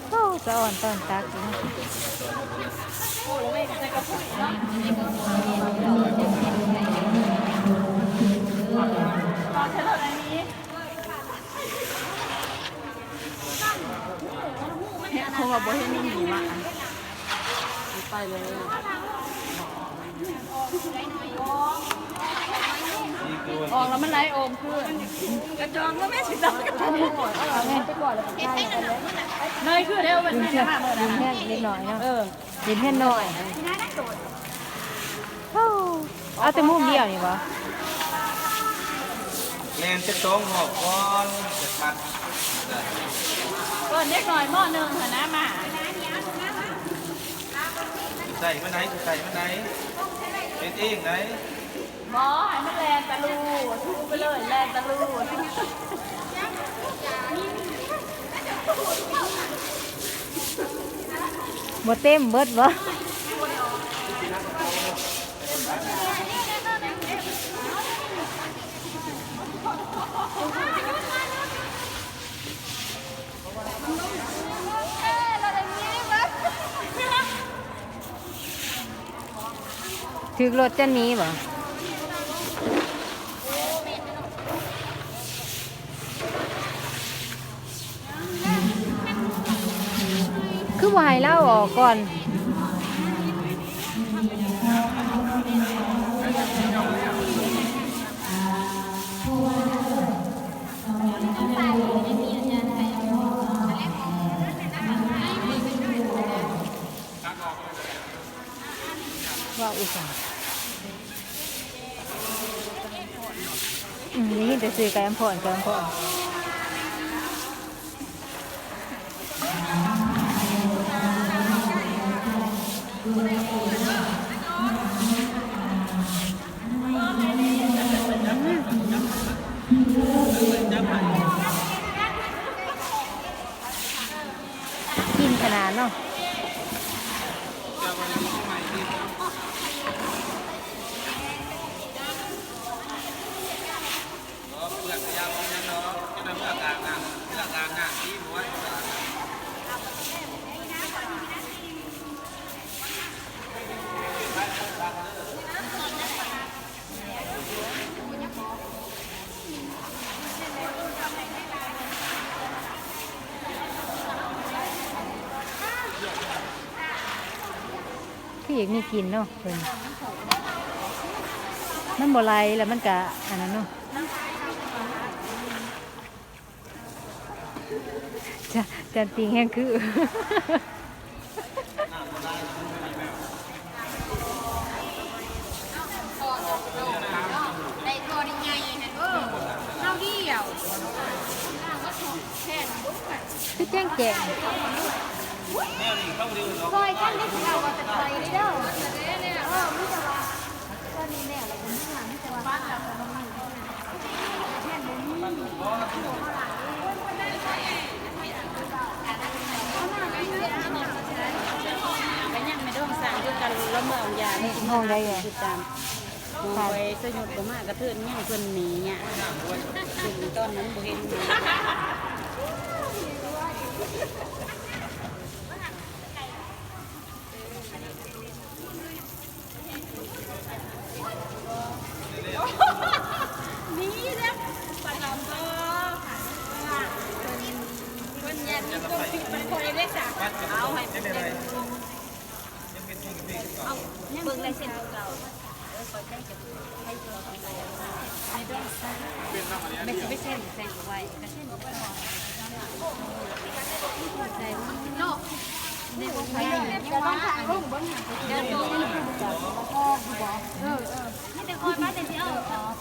ໂອ້ ສະອອນຕອນຕັກຢູ່. ເພາະວ່າບໍ່ເຫັນມັນດີມາກ ໄປເລີຍ. ອອກແລ້ວມັນໄຫຼໂອມຄືນ ກະຈອງແລ້ວແມ່ຊິຕ້ອງກະຈອງ ເລີຍຄືແລ້ວມັນຍັງມາເມື່ອນັ້ນ ເດັກນ້ອຍເນາະ ເອີ ເດັກນ້ອຍ. ໂອ້ ເອົາແຕ່ມຸມດຽວນີ້ບໍ? ແລ່ນຈັກສອງຮອບກ່ອນ ຈັກມັດ. ເອີ້ນເດັກນ້ອຍ ມໍໜຶ່ງ ຫັ້ນນະ ມາ. ໃສ່ມາໄດ໋ ໃສ່ມາໄດ໋ ເຮັດເອງໄດ໋. ບໍ່ ໃຫ້ມັນແລ່ນຕະລູດ ໄປເລີຍ ແລ່ນຕະລູດ. ບໍ່ເຕັມເບິດບໍ? ຖືກລົດຈັນມີບໍ? ຄືບໍ່ໃຫ້ລາວອອກກ່ອນ? ເວົ້າອີ່ຫຍັງ? ອືມ ໄດ້ຍິນແຕ່ຊື່ໄກ່ອຳພອນ ໄກ່ອຳພອນ. ກິນຂະໜາດເນາະ. ຄືຢາກມີກິ່ນເນາະເພິ່ນ ມັນບໍ່ໄຫຼແລ້ວມັນກະອັນນັ້ນເນາະ. ຈະ ຈານປິງແຮງຄື ໄດ້ທໍ່ໃຫຍ່ໆ ຫັ້ນ ເອີ ເຮົາດຽວ ຄືແຈ້ງໆ ຊ່ອຍກັນເດ້ ເຮົາວ່າແຕ່ຂ້ອຍເດີ ເອີ ມີແຕ່ວ່າ ກະຍັງແມ່ດອງສ້າງຄືກັນ ລະເມືອງຢາ ນີ້ຫ້ອງໃດແຫຼະ? ຫ້ອງໄປສະຫຍຸດບໍ່ມາກະເທີນຍັງເພິ່ນໜີຍາກ ເພິ່ນຕອນນັ້ນບໍ່ເຫັນ. ເບິ່ງລາຍເຊັນເກົ່າ ແມ່ຊິໄປເຊັນໃສ່ໄວ້ ກະເຊັນບໍ່ໄດ້. ມີແຕ່ຄອຍມາແຕ່ຊິເອົາອອກ.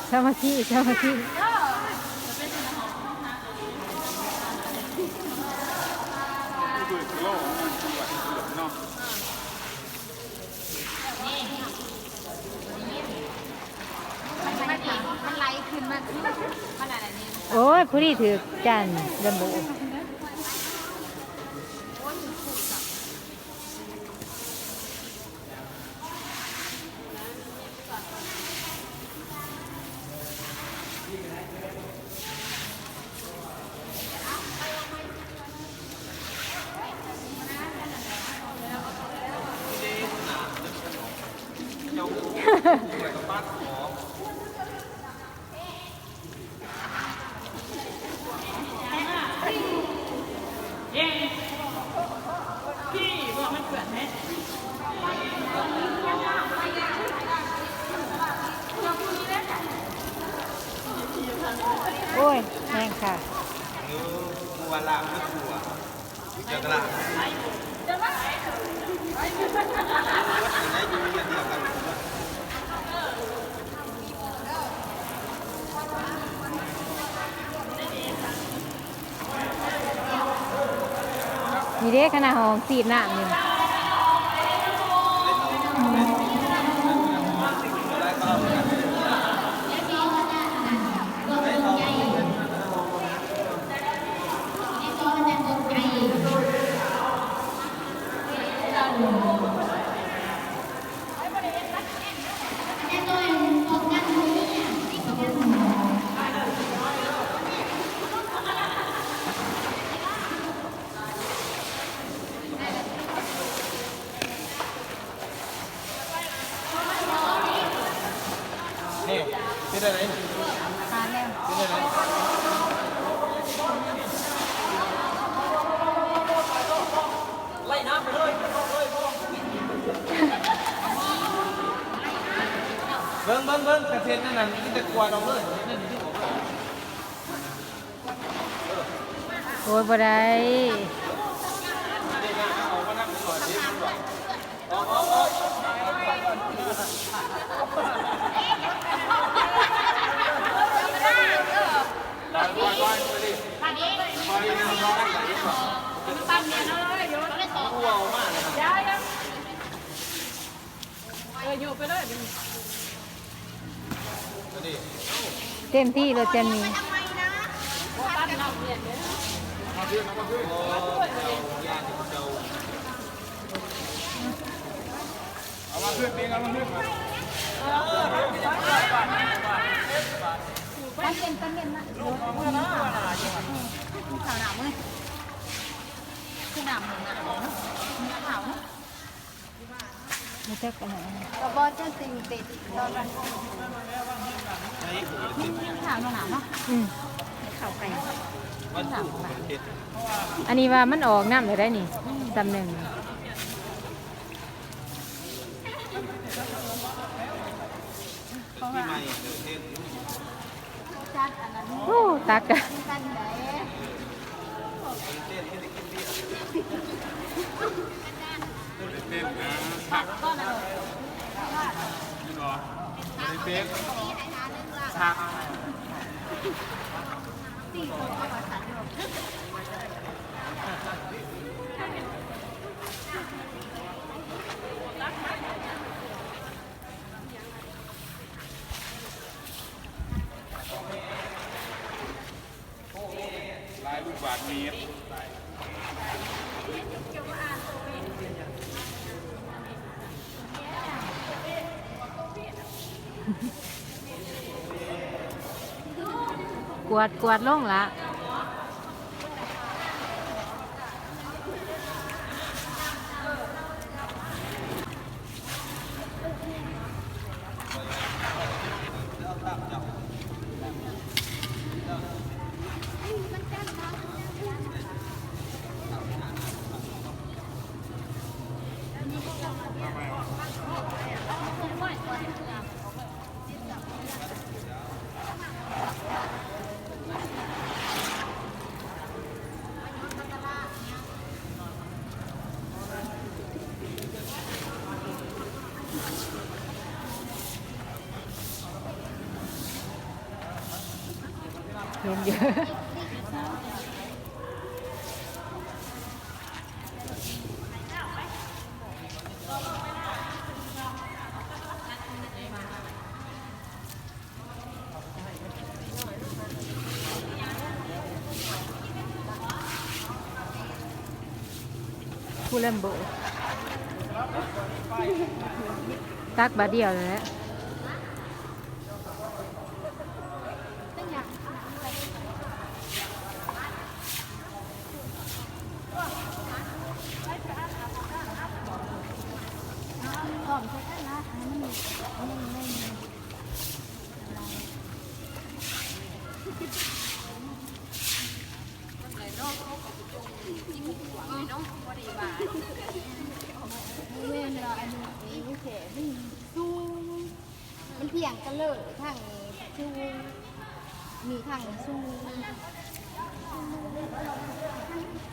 ສາມັກຄີ ສາມັກຄີ. ໂອ້ຍ ຜູ້ນີ້ຖືກຈານລຳໂບ. ໂອ້ຍ ແຮງຄັກ. ນີ້ເດ້ ຄະນະຫ້ອງສີດນ້ຳນີ້. ນີ້ ເຮັດໄດ້ໄດ໋ນີ້ ຜ່ານແລ້ວ ເຮັດໄດ້ໄດ໋. ໄລ່ນ້ຳໄປເລີຍ ໄປເລີຍ. ເບິ່ງ ເບິ່ງ ເບິ່ງ ກະເຊັດນັ້ນ ມີແຕ່ກວາດອອກເລີຍ ເຊັດນັ້ນ ໂອ້ຍ ບໍ່ໄດ້. ເອີ ໂຍກໄປເລີຍ ເຕັມທີ່ໂລດ ຈັນມີ. ເອົາມາຂຶ້ນ ເອົາມາຂຶ້ນ ເອົາມາຂຶ້ນ. ຕອນເຢັນ ຕອນເຢັນນະ ມີຂາວໜາວເວີ້ຍ ຄືໜາວເນາະ ຂາວເນາະ. ບໍ່ຈັກອັນນັ້ນ ກະບໍ່ຈັກ ຕິງເຕັດຕອນນັ້ນ ມີຂາວໜາວເນາະ. ອືມ ຂາວໄກ່ ອັນນີ້ວ່າມັນອອກນ້ຳແລ້ວໄດ໋ນີ້ ສ່ຳໜຶ່ງ. ໂອ້ ຕັກ ກວດ ກວດລົງລະ. ຄູແລມໂບ ຕັກບາດດຽວແຫຼະ. ແມ່ນວ່າອັນນີ້ແຂກມັນສູງ ມັນພຽງກັນເລີຍ ທັງສູງ ມີທັງສູງ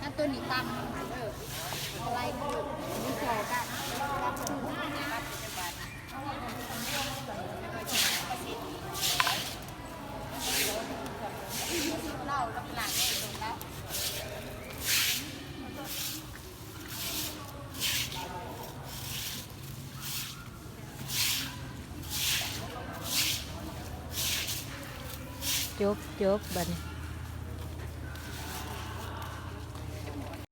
ຖ້າຕົວນີ້ຕ່ຳເດີ ໄລ່ຂຶ້ນ ມີແຂກກັນ ກັບສູງ. ຈົບ ຈົບ ບັດນີ້.